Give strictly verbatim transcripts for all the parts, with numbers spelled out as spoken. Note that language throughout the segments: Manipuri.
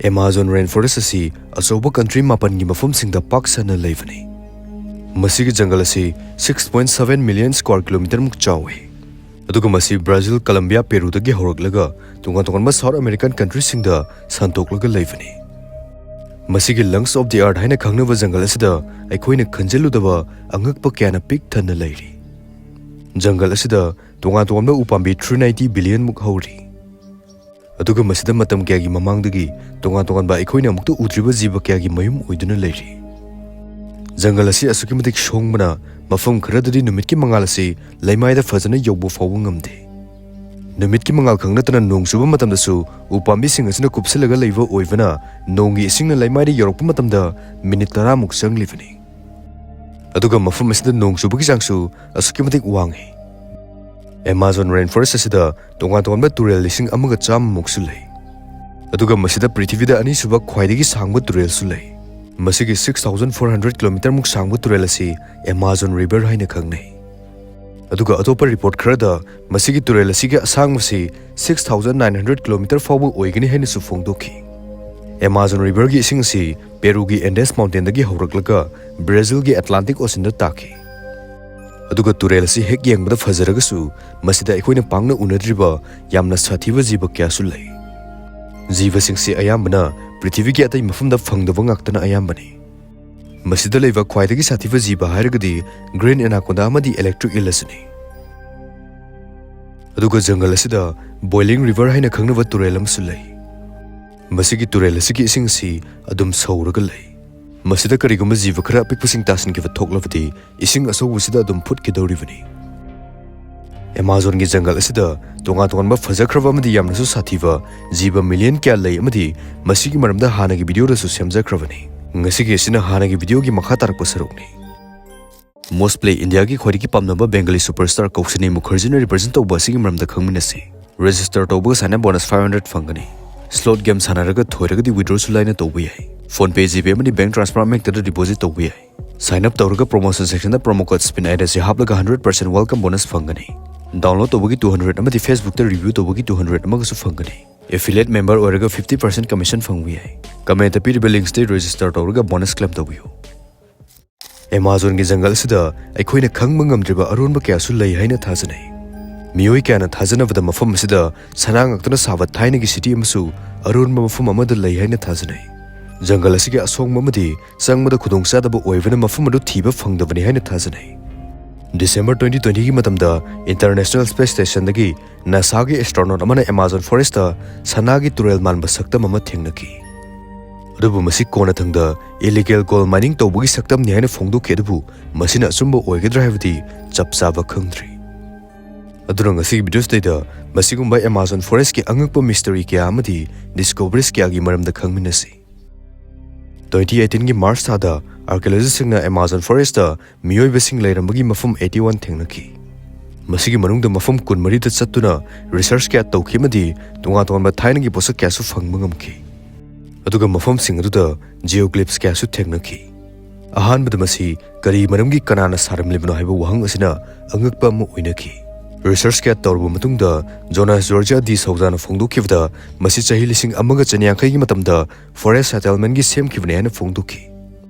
ꯑꯦꯃꯥꯖꯣꯟ ꯔꯦꯟ ꯐꯣꯔꯦꯁ ꯑꯁꯤ ꯑꯆꯧꯕ ꯀꯟꯇ꯭ꯔꯤ ꯃꯥꯄꯟꯒꯤ ꯃꯐꯝꯁꯤꯡꯗ ꯄꯥꯛ ꯁꯟꯅ ꯂꯩꯕꯅꯤ꯫ ꯃꯁꯤꯒꯤ ꯖꯪꯒꯜ ꯑꯁꯤ six point seven million square kilometer ꯃꯨꯛ ꯆꯥꯎꯏ꯫ ꯑꯗꯨꯒ ꯃꯁꯤ ꯕ꯭ꯔꯥꯖꯤꯜ, ꯀꯂꯝꯕꯤꯌꯥ, ꯄꯦꯔꯨꯗꯒꯤ ꯍꯧꯔꯛꯂꯒ ꯇꯣꯉꯥꯟ ꯇꯣꯉꯥꯟꯕ South American countryꯁꯤꯡꯗ ꯁꯟꯗꯣꯛꯂꯒ ꯂꯩꯕꯅꯤ꯫ ꯃꯁꯤꯒꯤ lungs of the earth ꯍꯥꯏꯅ ꯈꯪꯅꯕ ꯖꯪꯒꯜ ꯑꯁꯤꯗ ꯑꯩꯈꯣꯏꯅ ꯈꯟꯖꯤꯜꯂꯨꯗꯕ ꯑꯉꯛꯄ ꯀꯌꯥꯅ ꯄꯤꯛ ꯊꯟꯅ ꯂꯩꯔꯤ꯫ ꯖꯪꯒꯜ ꯑꯁꯤꯗ ꯇꯣꯉꯥꯟ ꯇꯣꯉꯥꯟꯕ ꯎꯄꯥꯝꯕꯤ three ninety billion ꯃꯨꯛ ꯍꯧꯔꯤ꯫ ꯑꯗꯨꯒ ꯃꯁꯤꯗ ꯃꯇꯝ ꯀꯌꯥꯒꯤ ꯃꯃꯥꯡꯗꯒꯤ ꯇꯣꯉꯥꯟ ꯇꯣꯉꯥꯟꯕ ꯑꯩꯈꯣꯏꯅ ꯑꯃꯨꯛꯇ ꯎꯗ꯭ꯔꯤꯕ ꯖꯤꯕ ꯀꯌꯥꯒꯤ ꯃꯌꯨꯝ ꯑꯣꯏꯗꯨꯅ ꯂꯩꯔꯤ꯫ ꯖꯪꯒꯜ ꯑꯁꯤ ꯑꯁꯨꯛꯀꯤ ꯃꯇꯤꯛ ꯁꯣꯡꯕꯅ ꯃꯐꯝ ꯈꯔꯗꯗꯤ ꯅꯨꯃꯤꯠꯀꯤ ꯃꯉꯥꯜ ꯑꯁꯤ ꯂꯩꯃꯥꯏꯗ ꯐꯖꯅ ꯌꯧꯕ ꯐꯥꯎꯕ ꯉꯝꯗꯦ꯫ ꯅꯨꯃꯤꯠꯀꯤ ꯃꯉꯥꯜ ꯈꯛ ꯅꯠꯇꯅ ꯅꯣꯡ ꯆꯨꯕ ꯃꯇꯝꯗꯁꯨ ꯎꯄꯥꯝꯕꯤꯁꯤꯡ ꯑꯁꯤꯅ ꯀꯨꯞꯁꯤꯜꯂꯒ ꯂꯩꯕ ꯑꯣꯏꯕꯅ ꯅꯣꯡꯒꯤ ꯏꯁꯤꯡꯅ ꯂꯩꯃꯥꯏꯗ ꯌꯧꯔꯛꯄ ꯃꯇꯝꯗ ꯃꯤꯅꯤꯠ ꯇꯔꯥꯃꯨꯛ ꯆꯪꯂꯤꯕꯅꯤ꯫ ꯑꯗꯨꯒ ꯃꯐꯝ ꯑꯁꯤꯗ ꯅꯣꯡ ꯆꯨꯕꯒꯤ ꯆꯥꯡꯁꯨ ꯑꯁꯨꯛꯀꯤ ꯃꯇꯤꯛ ꯋꯥꯡꯏ꯫ ꯑꯦꯃꯥꯖꯣꯟ ꯔꯦꯟ ꯐꯣꯔꯦꯁ ꯑꯁꯤꯗ ꯇꯣꯉꯥꯟ ꯇꯣꯉꯥꯟꯕ ꯇꯨꯔꯦꯜ ꯂꯤꯁꯤꯡ ꯑꯃꯒ ꯆꯥꯝꯃ ꯃꯨꯛꯁꯨ ꯂꯩ꯫ ꯑꯗꯨꯒ ꯃꯁꯤꯗ ꯄ꯭ꯔꯤꯊꯤꯕꯤꯗ ꯑꯅꯤꯁꯨꯕ ꯈ꯭ꯋꯥꯏꯗꯒꯤ ꯁꯥꯡꯕ ꯇꯨꯔꯦꯜꯁꯨ ꯂꯩ꯫ ꯃꯁꯤꯒꯤ six thousand four hundred kilometer ꯃꯨꯛ ꯁꯥꯡꯕ ꯇꯨꯔꯦꯜ ꯑꯁꯤ ꯑꯦꯃꯥꯖꯣꯟ ꯔꯤꯚꯔ ꯍꯥꯏꯅ ꯈꯪꯅꯩ꯫ ꯑꯗꯨꯒ ꯑꯇꯣꯞꯄ ꯔꯤꯄꯣꯔꯠ ꯈꯔꯗ ꯃꯁꯤꯒꯤ ꯇꯨꯔꯦꯜ ꯑꯁꯤꯒꯤ ꯑꯁꯥꯡꯕꯁꯤ six thousand nine hundred kilometer ꯐꯥꯎꯕ ꯑꯣꯏꯒꯅꯤ ꯍꯥꯏꯅꯁꯨ ꯐꯣꯡꯗꯣꯛꯈꯤ꯫ ꯑꯦꯃꯥꯖꯣꯟ ꯔꯤꯚꯔꯒꯤ ꯏꯁꯤꯡ ꯑꯁꯤ ꯄꯦꯔꯨꯒꯤ ꯑꯦꯟꯗꯦꯁ ꯃꯥꯎꯟꯇꯦꯟꯗꯒꯤ ꯍꯧꯔꯛꯂꯒ ꯕ꯭ꯔꯥꯖꯤꯜꯒꯤ ꯑꯦꯠꯂꯥꯟꯇꯤꯛ ꯑꯣꯁꯤꯟꯗ ꯇꯥꯈꯤ꯫ ꯑꯗꯨꯒ ꯇꯨꯔꯦꯜ ꯑꯁꯤ ꯍꯦꯛ ꯌꯦꯡꯕꯗ ꯐꯖꯔꯒꯁꯨ ꯃꯁꯤꯗ ꯑꯩꯈꯣꯏꯅ ꯄꯥꯛꯅ ꯎꯅꯗ꯭ꯔꯤꯕ ꯌꯥꯝꯅ ꯁꯥꯊꯤꯕ ꯖꯤꯕ ꯀꯌꯥꯁꯨ ꯂꯩ꯫ ꯖꯤꯕꯁꯤꯡꯁꯤ ꯑꯌꯥꯝꯕꯅ ꯄ꯭ꯔꯤꯊꯤꯕꯤꯒꯤ ꯑꯇꯩ ꯃꯐꯝꯗ ꯐꯪꯗꯕ ꯉꯥꯛꯇꯅ ꯑꯌꯥꯝꯕꯅꯤ꯫ ꯃꯁꯤꯗ ꯂꯩꯕ ꯈ꯭ꯋꯥꯏꯗꯒꯤ ꯁꯥꯊꯤꯕ ꯖꯤꯕ ꯍꯥꯏꯔꯒꯗꯤ green anaconda ꯑꯃꯗꯤ electric eel ꯑꯁꯤꯅꯤ꯫ ꯑꯗꯨꯒ ꯖꯪꯒꯜ ꯑꯁꯤꯗ boiling river ꯍꯥꯏꯅ ꯈꯪꯅꯕ ꯇꯨꯔꯦꯜ ꯑꯃꯁꯨ ꯂꯩ꯫ ꯃꯁꯤꯒꯤ ꯇꯨꯔꯦꯜ ꯑꯁꯤꯒꯤ ꯏꯁꯤꯡ ꯑꯁꯤ ꯑꯗꯨꯝ ꯁꯧꯔꯒ ꯂꯩ꯫ ꯃꯁꯤꯗ ꯀꯔꯤꯒꯨꯝꯕ ꯖꯤꯕ ꯈꯔ ꯑꯄꯤꯛꯄꯁꯤꯡ ꯇꯥꯁꯤꯟꯈꯤꯕ ꯊꯣꯛꯂꯕꯗꯤ ꯏꯁꯤꯡ ꯑꯁꯧꯕꯁꯤꯗ ꯑꯗꯨꯝ ꯐꯨꯠꯈꯤꯗꯧꯔꯤꯕꯅꯤ꯫ ꯑꯦꯃꯥꯖꯣꯟꯒꯤ ꯖꯪꯒꯜ ꯑꯁꯤꯗ ꯇꯣꯉꯥꯟ ꯇꯣꯉꯥꯟꯕ ꯐꯖꯈ꯭ꯔꯕ ꯑꯃꯗꯤ ꯌꯥꯝꯅꯁꯨ ꯁꯥꯊꯤꯕ ꯖꯤꯕ ꯃꯤꯂꯤꯌꯟ ꯀꯌꯥ ꯂꯩ ꯑꯃꯗꯤ ꯃꯁꯤꯒꯤ ꯃꯔꯝꯗ ꯍꯥꯟꯅꯒꯤ ꯚꯤꯗꯤꯑꯣꯗꯁꯨ ꯁꯦꯝꯖꯈ꯭ꯔꯕꯅꯤ꯫ ꯉꯁꯤꯒꯤ ꯑꯁꯤꯅ ꯍꯥꯟꯅꯒꯤ ꯚꯤꯗꯤꯑꯣꯒꯤ ꯃꯈꯥ ꯇꯥꯔꯛꯄ ꯁꯔꯨꯛꯅꯤ꯫ Most play Indiaꯒꯤ ꯈ꯭ꯋꯥꯏꯗꯒꯤ ꯄꯥꯝꯅꯕ Bengali superstar ꯀꯧꯁꯤꯅꯤ ꯃꯨꯈꯔꯖꯤꯅ represent ꯇꯧꯕ ꯑꯁꯤꯒꯤ ꯃꯔꯝꯗ ꯈꯪꯃꯤꯟꯅꯁꯤ꯫ Register ꯇꯧꯕꯒ sign up bonus five hundred ꯐꯪꯒꯅꯤ꯫ Slot game ꯁꯥꯟꯅꯔꯒ ꯊꯣꯏꯔꯒꯗꯤ withdrawꯁꯨ ꯂꯥꯏꯅ ꯇꯧꯕ ꯌꯥꯏ꯫ PhonePe, GPay ꯑꯃꯗꯤ bank transfer ꯑꯃ ꯍꯦꯛꯇꯗ deposit ꯇꯧꯕ ꯌꯥꯏ꯫ Sign up ꯇꯧꯔꯒ promotion sectionꯗ promo code spin id ꯑꯁꯤ ꯍꯥꯞꯂꯒ hundred percent welcome bonus ꯐꯪꯒꯅꯤ꯫ Download ꯇꯧꯕꯒꯤ two hundred ꯑꯃꯗꯤ Facebookꯇ review ꯇꯧꯕꯒꯤ two hundred ꯑꯃꯒꯁꯨ ꯐꯪꯒꯅꯤ꯫ Affiliate member ꯑꯣꯏꯔꯒ fifty percent commission ꯐꯪꯕ ꯌꯥꯏ꯫ Comment ꯄꯤꯔꯤꯕ links ꯇ register ꯇꯧꯔꯒ bonus claim ꯇꯧꯕꯤꯌꯨ꯫ Amazon ꯒꯤ ꯖꯪꯒꯜ ꯑꯁꯤꯗ ꯑꯩꯈꯣꯏꯅ ꯈꯪꯕ ꯉꯝꯗ꯭ꯔꯤꯕ ꯑꯔꯣꯟꯕ ꯀꯌꯥꯁꯨ ꯂꯩ ꯍꯥꯏꯅ ꯊꯥꯖꯅꯩ꯫ ꯃꯤꯑꯣꯏ ꯀꯌꯥꯅ ꯊꯥꯖꯅꯕꯗ ꯃꯐꯝ ꯑꯁꯤꯗ ꯁꯅꯥ ꯉꯥꯛꯇꯅ ꯁꯥꯕ ꯊꯥꯏꯅꯒꯤ city ꯑꯃꯁꯨ ꯑꯔꯣꯟꯕ ꯃꯐꯝ ꯑꯃꯗ ꯂꯩ ꯍꯥꯏꯅ ꯊꯥꯖꯅꯩ꯫ ꯖꯪꯒꯜ ꯑꯁꯤꯒꯤ ꯑꯁꯣꯡꯕ ꯑꯃꯗꯤ ꯆꯪꯕꯗ ꯈꯨꯗꯣꯡꯆꯥꯗꯕ ꯑꯣꯏꯕꯅ ꯃꯐꯝ ꯑꯗꯨ ꯊꯤꯕ ꯐꯪꯗꯕꯅꯤ ꯍꯥꯏꯅ ꯊꯥꯖꯅꯩ꯫ December twenty twenty ꯒꯤ ꯃꯇꯝꯗ International Space Station ꯗꯒꯤ NASA ꯒꯤ astronaut ꯑꯃꯅ Amazon Forest ꯇ ꯁꯅꯥꯒꯤ ꯇꯨꯔꯦꯜ ꯃꯥꯟꯕ ꯁꯛꯇꯝ ꯑꯃ ꯊꯦꯡꯅꯈꯤ꯫ ꯑꯗꯨꯕꯨ ꯃꯁꯤ ꯀꯣꯟꯅꯊꯪꯗ illegal gold mining ꯇꯧꯕꯒꯤ ꯁꯛꯇꯝꯅꯤ ꯍꯥꯏꯅ ꯐꯣꯡꯗꯣꯛꯈꯤ, ꯑꯗꯨꯕꯨ ꯃꯁꯤꯅ ꯑꯆꯨꯝꯕ ꯑꯣꯏꯒꯗ꯭ꯔꯥ ꯍꯥꯏꯕꯗꯤ ꯆꯞ ꯆꯥꯕ ꯈꯪꯗ꯭ꯔꯤ꯫ ꯑꯗꯨꯅ ꯉꯁꯤꯒꯤ video ꯁꯤꯗꯩꯗ ꯃꯁꯤꯒꯨꯝꯕ Amazon Forest ꯀꯤ ꯑꯉꯛꯄ mystery ꯀꯌꯥ ꯑꯃꯗꯤ discoveries ꯀꯌꯥꯒꯤ ꯃꯔꯝꯗ ꯈꯪꯃꯤꯟꯅꯁꯤ꯫ Twenty eighteen ꯒꯤ March ꯊꯥꯗ archaeologist ꯁꯤꯡꯅ Amazon Forest ꯇ ꯃꯤꯑꯣꯏꯕꯁꯤꯡ ꯂꯩꯔꯝꯕꯒꯤ ꯃꯐꯝ eighty one ꯊꯦꯡꯅꯈꯤ꯫ ꯃꯁꯤꯒꯤ ꯃꯅꯨꯡꯗ ꯃꯐꯝ ꯀꯨꯟꯃꯔꯤꯗ ꯆꯠꯇꯨꯅ research ꯀꯌꯥ ꯇꯧꯈꯤ ꯑꯃꯗꯤ ꯇꯣꯉꯥꯟ ꯇꯣꯉꯥꯟꯕ ꯊꯥꯏꯅꯒꯤ ꯄꯣꯠꯁꯛ ꯀꯌꯥꯁꯨ ꯐꯪꯕ ꯉꯝꯈꯤ꯫ ꯑꯗꯨꯒ ꯃꯐꯝꯁꯤꯡ ꯑꯗꯨꯗ geoglyphs ꯀꯌꯥꯁꯨ ꯊꯦꯡꯅꯈꯤ꯫ ꯑꯍꯥꯟꯕꯗ ꯃꯁꯤ ꯀꯔꯤ ꯃꯔꯝꯒꯤ ꯀꯅꯥꯅ ꯁꯥꯔꯝꯂꯤꯕꯅꯣ ꯍꯥꯏꯕ ꯋꯥꯍꯪ ꯑꯁꯤꯅ ꯑꯉꯛꯄ ꯑꯃ ꯑꯣꯏꯅꯈꯤ꯫ Research ꯀꯌꯥ ꯇꯧꯔꯕ ꯃꯇꯨꯡꯗ Jonas George de Souza ꯅ ꯐꯣꯡꯗꯣꯛꯈꯤꯕꯗ ꯃꯁꯤ ꯆꯍꯤ ꯂꯤꯁꯤꯡ ꯑꯃꯒ ꯆꯅꯤꯌꯥꯡꯈꯩꯒꯤ ꯃꯇꯝꯗ forest settlement ꯒꯤ ꯁꯦꯝꯈꯤꯕꯅꯤ ꯍꯥꯏꯅ ꯐꯣꯡꯗꯣꯛꯈꯤ꯫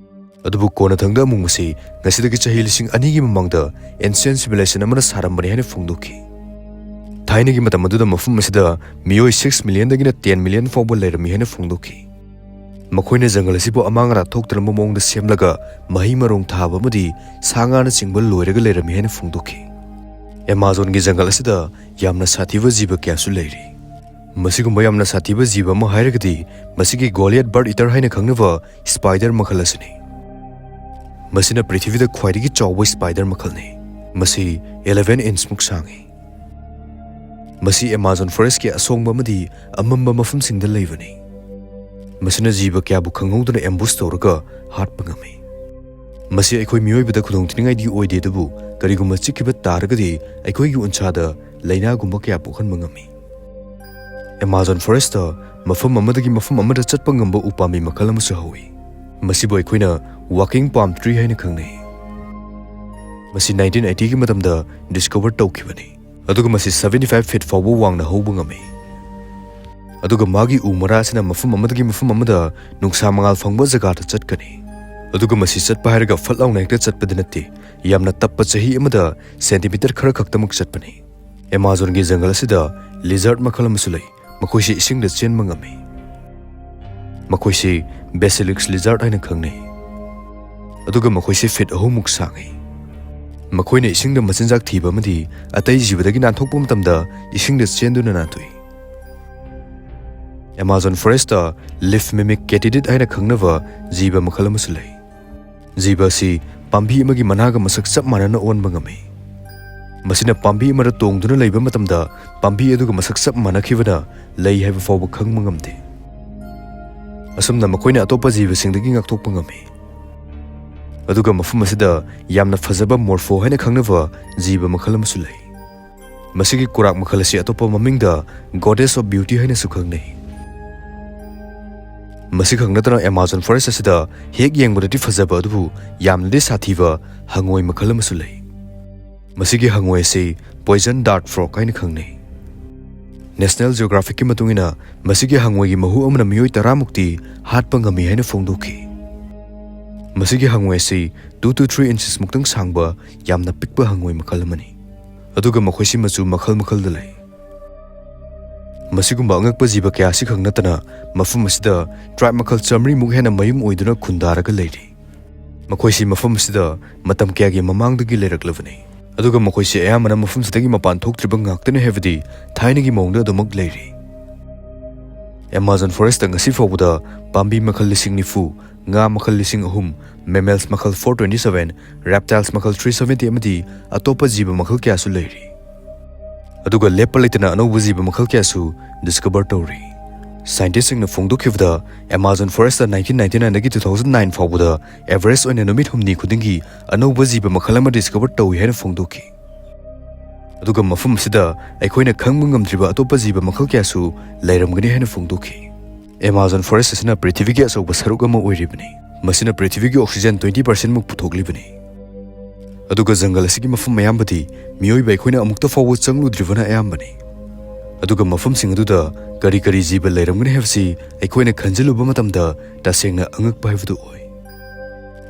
ꯑꯗꯨꯕꯨ ꯀꯣꯟꯅꯊꯪꯗ ꯑꯃꯨꯛ ꯃꯁꯤ ꯉꯁꯤꯗꯒꯤ ꯆꯍꯤ ꯂꯤꯁꯤꯡ ꯑꯅꯤꯒꯤ ꯃꯃꯥꯡꯗ ancient civilization ꯑꯃꯅ ꯁꯥꯔꯝꯕꯅꯤ ꯍꯥꯏꯅ ꯐꯣꯡꯗꯣꯛꯈꯤ꯫ ꯊꯥꯏꯅꯒꯤ ꯃꯇꯝ ꯑꯗꯨꯗ ꯃꯐꯝ ꯑꯁꯤꯗ ꯃꯤꯑꯣꯏ six million ꯗꯒꯤꯅ ten million ꯐꯥꯎꯕ ꯂꯩꯔꯝꯃꯤ ꯍꯥꯏꯅ ꯐꯣꯡꯗꯣꯛꯈꯤ꯫ ꯃꯈꯣꯏꯅ ꯖꯪꯒꯜ ꯑꯁꯤꯕꯨ ꯑꯃꯥꯡ ꯑꯔꯥꯛ ꯊꯣꯛꯇꯅꯕ ꯃꯑꯣꯡꯗ ꯁꯦꯝꯂꯒ ꯃꯍꯩ ꯃꯔꯣꯡ ꯊꯥꯕ ꯑꯃꯗꯤ ꯁꯥ ꯉꯥꯅꯆꯤꯡꯕ ꯂꯣꯏꯔꯒ ꯂꯩꯔꯝꯃꯤ ꯍꯥꯏꯅ ꯐꯣꯡꯗꯣꯛꯈꯤ꯫ Amazon ꯒꯤ ꯖꯪꯒꯜ ꯑꯁꯤꯗ ꯌꯥꯝꯅ ꯁꯥꯊꯤꯕ ꯖꯤꯕ ꯀꯌꯥꯁꯨ ꯂꯩꯔꯤ꯫ ꯃꯁꯤꯒꯨꯝꯕ ꯌꯥꯝꯅ ꯁꯥꯊꯤꯕ ꯖꯤꯕ ꯑꯃ ꯍꯥꯏꯔꯒꯗꯤ ꯃꯁꯤꯒꯤ Goliath bird eater ꯍꯥꯏꯅ ꯈꯪꯅꯕ spider ꯃꯈꯜ ꯑꯁꯤꯅꯤ꯫ ꯃꯁꯤꯅ ꯄ꯭ꯔꯤꯊꯤꯕꯤꯗ ꯈ꯭ꯋꯥꯏꯗꯒꯤ ꯆꯥꯎꯕ spider ꯃꯈꯜꯅꯤ꯫ ꯃꯁꯤ eleven inch ꯃꯨꯛ ꯁꯥꯡꯏ꯫ ꯃꯁꯤ Amazon Forest ꯀꯤ ꯑꯁꯣꯡꯕ ꯑꯃꯗꯤ ꯑꯃꯝꯕ ꯃꯐꯝꯁꯤꯡꯗ ꯂꯩꯕꯅꯤ꯫ ꯃꯁꯤꯅ ꯖꯤꯕ ꯀꯌꯥꯕꯨ ꯈꯪꯍꯧꯗꯅ ambush ꯇꯧꯔꯒ ꯍꯥꯠꯄ ꯉꯝꯃꯤ꯫ ꯃꯁꯤ ꯑꯩꯈꯣꯏ ꯃꯤꯑꯣꯏꯕꯗ ꯈꯨꯗꯣꯡꯊꯤꯅꯤꯡꯉꯥꯏꯗꯤ ꯑꯣꯏꯗꯦ, ꯑꯗꯨꯕꯨ ꯀꯔꯤꯒꯨꯝꯕ ꯆꯤꯛꯈꯤꯕ ꯇꯥꯔꯒꯗꯤ ꯑꯩꯈꯣꯏꯒꯤ ꯎꯟꯁꯥꯗ ꯂꯥꯏꯅꯥꯒꯨꯝꯕ ꯀꯌꯥ ꯄꯣꯛꯍꯟꯕ ꯉꯝꯃꯤ꯫ Amazon Forest ꯇ ꯃꯐꯝ ꯑꯃꯗꯒꯤ ꯃꯐꯝ ꯑꯃꯗ ꯆꯠꯄ ꯉꯝꯕ ꯎꯄꯥꯝꯕꯤ ꯃꯈꯜ ꯑꯃꯁꯨ ꯍꯧꯏ꯫ ꯃꯁꯤꯕꯨ ꯑꯩꯈꯣꯏꯅ walking palm tree ꯍꯥꯏꯅ ꯈꯪꯅꯩ꯫ ꯃꯁꯤ nineteen eighty ꯒꯤ ꯃꯇꯝꯗ discover ꯇꯧꯈꯤꯕꯅꯤ, ꯑꯗꯨꯒ ꯃꯁꯤ seventy five feet ꯐꯥꯎꯕ ꯋꯥꯡꯅ ꯍꯧꯕ ꯉꯝꯃꯤ꯫ ꯑꯗꯨꯒ ꯃꯥꯒꯤ ꯎ ꯃꯔꯥ ꯑꯁꯤꯅ ꯃꯐꯝ ꯑꯃꯗꯒꯤ ꯃꯐꯝ ꯑꯃꯗ ꯅꯨꯡꯁꯥ ꯃꯉꯥꯜ ꯐꯪꯕ ꯖꯒꯥꯗ ꯆꯠꯀꯅꯤ꯫ ꯑꯗꯨꯒ ꯃꯁꯤ ꯆꯠꯄ ꯍꯥꯏꯔꯒ ꯐꯠ ꯂꯥꯎꯅ ꯍꯦꯛꯇ ꯆꯠꯄꯗꯤ ꯅꯠꯇꯦ, ꯌꯥꯝꯅ ꯇꯞꯄ, ꯆꯍꯤ ꯑꯃꯗ ꯁꯦꯟꯇꯤꯃꯤꯇꯔ ꯈꯔ ꯈꯛꯇꯃꯛ ꯆꯠꯄꯅꯤ꯫ ꯑꯦꯃꯥꯖꯣꯟꯒꯤ ꯖꯪꯒꯜ ꯑꯁꯤꯗ ꯂꯤꯖꯥꯔꯗ ꯃꯈꯜ ꯑꯃꯁꯨ ꯂꯩ, ꯃꯈꯣꯏꯁꯤ ꯏꯁꯤꯡꯗ ꯆꯦꯟꯕ ꯉꯝꯃꯤ꯫ ꯃꯈꯣꯏꯁꯤ ꯕꯦꯁꯤꯂꯤꯛꯁ ꯂꯤꯖꯥꯔꯗ ꯍꯥꯏꯅ ꯈꯪꯅꯩ, ꯑꯗꯨꯒ ꯃꯈꯣꯏꯁꯤ ꯐꯤꯠ ꯑꯍꯨꯝꯃꯨꯛ ꯁꯥꯡꯉꯤ꯫ ꯃꯈꯣꯏꯅ ꯏꯁꯤꯡꯗ ꯃꯆꯤꯟꯖꯥꯛ ꯊꯤꯕ ꯑꯃꯗꯤ ꯑꯇꯩ ꯖꯤꯕꯗꯒꯤ ꯅꯥꯟꯊꯣꯛꯄ ꯃꯇꯝꯗ ꯏꯁꯤꯡꯗ ꯆꯦꯟꯗꯨꯅ ꯅꯥꯟꯊꯣꯛꯏ꯫ ꯑꯦꯃꯥꯖꯣꯟ ꯐꯣꯔꯦꯁꯇ ꯂꯤꯐ ꯃꯤꯃꯤꯛ ꯀꯦꯇꯤꯗꯤꯠ ꯍꯥꯏꯅ ꯈꯪꯅꯕ ꯖꯤꯕ ꯃꯈꯜ ꯑꯃꯁꯨ ꯂꯩ꯫ ꯖꯤꯕ ꯑꯁꯤ ꯄꯥꯝꯕꯤ ꯑꯃꯒꯤ ꯃꯅꯥꯒ ꯃꯁꯛ ꯆꯞ ꯃꯥꯟꯅꯅ ꯑꯣꯟꯕ ꯉꯝꯃꯤ꯫ ꯃꯁꯤꯅ ꯄꯥꯝꯕꯤ ꯑꯃꯗ ꯇꯣꯡꯗꯨꯅ ꯂꯩꯕ ꯃꯇꯝꯗ ꯄꯥꯝꯕꯤ ꯑꯗꯨꯒ ꯃꯁꯛ ꯆꯞ ꯃꯥꯟꯅꯈꯤꯕꯅ ꯂꯩ ꯍꯥꯏꯕ ꯐꯥꯎꯕ ꯈꯪꯕ ꯉꯝꯗꯦ꯫ ꯑꯁꯨꯝꯅ ꯃꯈꯣꯏꯅ ꯑꯇꯣꯞꯄ ꯖꯤꯕꯁꯤꯡꯗꯒꯤ ꯉꯥꯛꯊꯣꯛꯄ ꯉꯝꯃꯤ꯫ ꯑꯗꯨꯒ ꯃꯐꯝ ꯑꯁꯤꯗ ꯌꯥꯝꯅ ꯐꯖꯕ ꯃꯣꯔꯐꯣ ꯍꯥꯏꯅ ꯈꯪꯅꯕ ꯖꯤꯕ ꯃꯈꯜ ꯑꯃꯁꯨ ꯂꯩ꯫ ꯃꯁꯤꯒꯤ ꯀꯨꯔꯥꯛ ꯃꯈꯜ ꯑꯁꯤ ꯑꯇꯣꯞꯄ ꯃꯃꯤꯡꯗ Goddess of Beauty ꯍꯥꯏꯅꯁꯨ ꯈꯪꯅꯩ꯫ ꯃꯁꯤꯈꯛ ꯅꯠꯇꯅ ꯑꯦꯃꯥꯖꯣꯟ ꯐꯣꯔꯦꯁ ꯑꯁꯤꯗ ꯍꯦꯛ ꯌꯦꯡꯕꯗꯗꯤ ꯐꯖꯕ ꯑꯗꯨꯕꯨ ꯌꯥꯝꯅꯗꯤ ꯁꯥꯊꯤꯕ ꯍꯪꯉꯣꯏ ꯃꯈꯜ ꯑꯃꯁꯨ ꯂꯩ꯫ ꯃꯁꯤꯒꯤ ꯍꯪꯉꯣꯏ ꯑꯁꯤ ꯄꯣꯏꯖꯟ ꯗꯥꯔꯠ ꯐ꯭ꯔꯣꯛ ꯍꯥꯏꯅ ꯈꯪꯅꯩ꯫ ꯅꯦꯁꯅꯦꯜ ꯖꯤꯑꯣꯒ꯭ꯔꯥꯐꯤꯛꯀꯤ ꯃꯇꯨꯡ ꯏꯟꯅ ꯃꯁꯤꯒꯤ ꯍꯪꯉꯣꯏꯒꯤ ꯃꯍꯨ ꯑꯃꯅ ꯃꯤꯑꯣꯏ ꯇꯔꯥꯃꯨꯛꯇꯤ ꯍꯥꯠꯄ ꯉꯝꯃꯤ ꯍꯥꯏꯅ ꯐꯣꯡꯗꯣꯛꯈꯤ꯫ ꯃꯁꯤꯒꯤ ꯍꯪꯉꯣꯏ ꯑꯁꯤ two to three inches ꯃꯨꯛꯇꯪ ꯁꯥꯡꯕ ꯌꯥꯝꯅ ꯄꯤꯛꯄ ꯍꯪꯉꯣꯏ ꯃꯈꯜ ꯑꯃꯅꯤ꯫ ꯑꯗꯨꯒ ꯃꯈꯣꯏꯁꯤ ꯃꯆꯨ ꯃꯈꯜ ꯃꯈꯜꯗ ꯂꯩ꯫ ꯃꯁꯤꯒꯨꯝꯕ ꯑꯉꯛꯄ ꯖꯤꯕ ꯀꯌꯥ ꯑꯁꯤꯈꯛ ꯅꯠꯇꯅ ꯃꯐꯝ ꯑꯁꯤꯗ ꯇ꯭ꯔꯥꯏꯕ ꯃꯈꯜ ꯆꯥꯃꯔꯤꯃꯨꯛ ꯍꯦꯟꯅ ꯃꯌꯨꯝ ꯑꯣꯏꯗꯨꯅ ꯈꯨꯟꯗꯥꯔꯒ ꯂꯩꯔꯤ꯫ ꯃꯈꯣꯏꯁꯤ ꯃꯐꯝ ꯑꯁꯤꯗ ꯃꯇꯝ ꯀꯌꯥꯒꯤ ꯃꯃꯥꯡꯗꯒꯤ ꯂꯩꯔꯛꯂꯕꯅꯤ꯫ ꯑꯗꯨꯒ ꯃꯈꯣꯏꯁꯤ ꯑꯌꯥꯝꯕꯅ ꯃꯐꯝꯁꯤꯗꯒꯤ ꯃꯄꯥꯟ ꯊꯣꯛꯇ꯭ꯔꯤꯕ ꯉꯥꯛꯇꯅꯤ, ꯍꯥꯏꯕꯗꯤ ꯊꯥꯏꯅꯒꯤ ꯃꯑꯣꯡꯗ ꯑꯗꯨꯃꯛ ꯂꯩꯔꯤ꯫ ꯑꯦꯃꯥꯖꯣꯟ ꯐꯣꯔꯦꯁꯇ ꯉꯁꯤ ꯐꯥꯎꯕꯗ ꯄꯥꯝꯕꯤ ꯃꯈꯜ ꯂꯤꯁꯤꯡ ꯅꯤꯐꯨ, ꯉꯥ ꯃꯈꯜ ꯂꯤꯁꯤꯡ ꯑꯍꯨꯝ, mammals ꯃꯈꯜ four twenty seven, reptiles ꯃꯈꯜ three seventy ꯑꯃꯗꯤ ꯑꯇꯣꯞꯄ ꯖꯤꯕ ꯃꯈꯜ ꯀꯌꯥꯁꯨ ꯂꯩꯔꯤ꯫ ꯑꯗꯨꯒ ꯂꯦꯞꯄ ꯂꯩꯇꯅ ꯑꯅꯧꯕ ꯖꯤꯕ ꯃꯈꯜ ꯀꯌꯥꯁꯨ ꯗꯤꯁꯀꯚꯔ ꯇꯧꯔꯤ꯫ ꯁꯥꯏꯟꯇꯤꯁꯁꯤꯡꯅ ꯐꯣꯡꯗꯣꯛꯈꯤꯕꯗ, Amazon forest nineteen ninety nine ꯗꯒꯤ two thousand nine ꯐꯥꯎꯕꯗ ꯑꯦꯚꯔꯦꯖ ꯑꯣꯏꯅ ꯅꯨꯃꯤꯠ ꯍꯨꯝꯅꯤ ꯈꯨꯗꯤꯡꯒꯤ ꯑꯅꯧꯕ ꯖꯤꯕ ꯃꯈꯜ ꯑꯃ ꯗꯤꯁꯀꯚꯔ ꯇꯧꯏ ꯍꯥꯏꯅ ꯐꯣꯡꯗꯣꯛꯈꯤ꯫ ꯑꯗꯨꯒ ꯃꯐꯝ ꯑꯁꯤꯗ ꯑꯩꯈꯣꯏꯅ ꯈꯪꯕ ꯉꯝꯗ꯭ꯔꯤꯕ ꯑꯇꯣꯞꯄ ꯖꯤꯕ ꯃꯈꯜ ꯀꯌꯥꯁꯨ ꯂꯩꯔꯝꯒꯅꯤ ꯍꯥꯏꯅ ꯐꯣꯡꯗꯣꯛꯈꯤ꯫ ꯑꯦꯃꯥꯖꯣꯟ ꯐꯣꯔꯦꯁ ꯑꯁꯤꯅ ꯄ꯭ꯔꯤꯊꯤꯕꯤꯒꯤ ꯑꯆꯧꯕ ꯁꯔꯨꯛ ꯑꯃ ꯑꯣꯏꯔꯤꯕꯅꯤ꯫ ꯃꯁꯤꯅ ꯄ꯭ꯔꯤꯊꯤꯕꯤꯒꯤ ꯑꯣꯛꯁꯤꯖꯦꯟ twenty percent ꯃꯨꯛ ꯄꯨꯊꯣꯛꯂꯤꯕꯅꯤ꯫ ꯑꯗꯨꯒ ꯖꯪꯒꯜ ꯑꯁꯤꯒꯤ ꯃꯐꯝ ꯑꯌꯥꯝꯕꯗꯤ ꯃꯤꯑꯣꯏꯕ ꯑꯩꯈꯣꯏꯅ ꯑꯃꯨꯛꯇ ꯐꯥꯎꯕ ꯆꯪꯂꯨꯗ꯭ꯔꯤꯕꯅ ꯑꯌꯥꯝꯕꯅꯤ꯫ ꯑꯗꯨꯒ ꯃꯐꯝꯁꯤꯡ ꯑꯗꯨꯗ ꯀꯔꯤ ꯀꯔꯤ ꯖꯤꯕ ꯂꯩꯔꯝꯒꯅꯤ ꯍꯥꯏꯕꯁꯤ ꯑꯩꯈꯣꯏꯅ ꯈꯟꯖꯤꯜꯂꯨꯕ ꯃꯇꯝꯗ ꯇꯁꯦꯡꯅ ꯑꯉꯛꯄ ꯍꯥꯏꯕꯗꯨ ꯑꯣꯏ꯫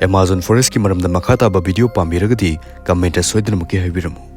ꯑꯦꯃꯥꯖꯣꯟ ꯐꯣꯔꯦꯁ꯭ꯠꯀꯤ ꯃꯔꯝꯗ ꯃꯈꯥ ꯇꯥꯕ ꯚꯤꯗꯤꯑꯣ ꯄꯥꯝꯕꯤꯔꯒꯗꯤ ꯀꯃꯦꯟꯠꯇ ꯁꯣꯏꯗꯅꯃꯛꯀꯤ ꯍꯥꯏꯕꯤꯔꯝꯃꯨ꯫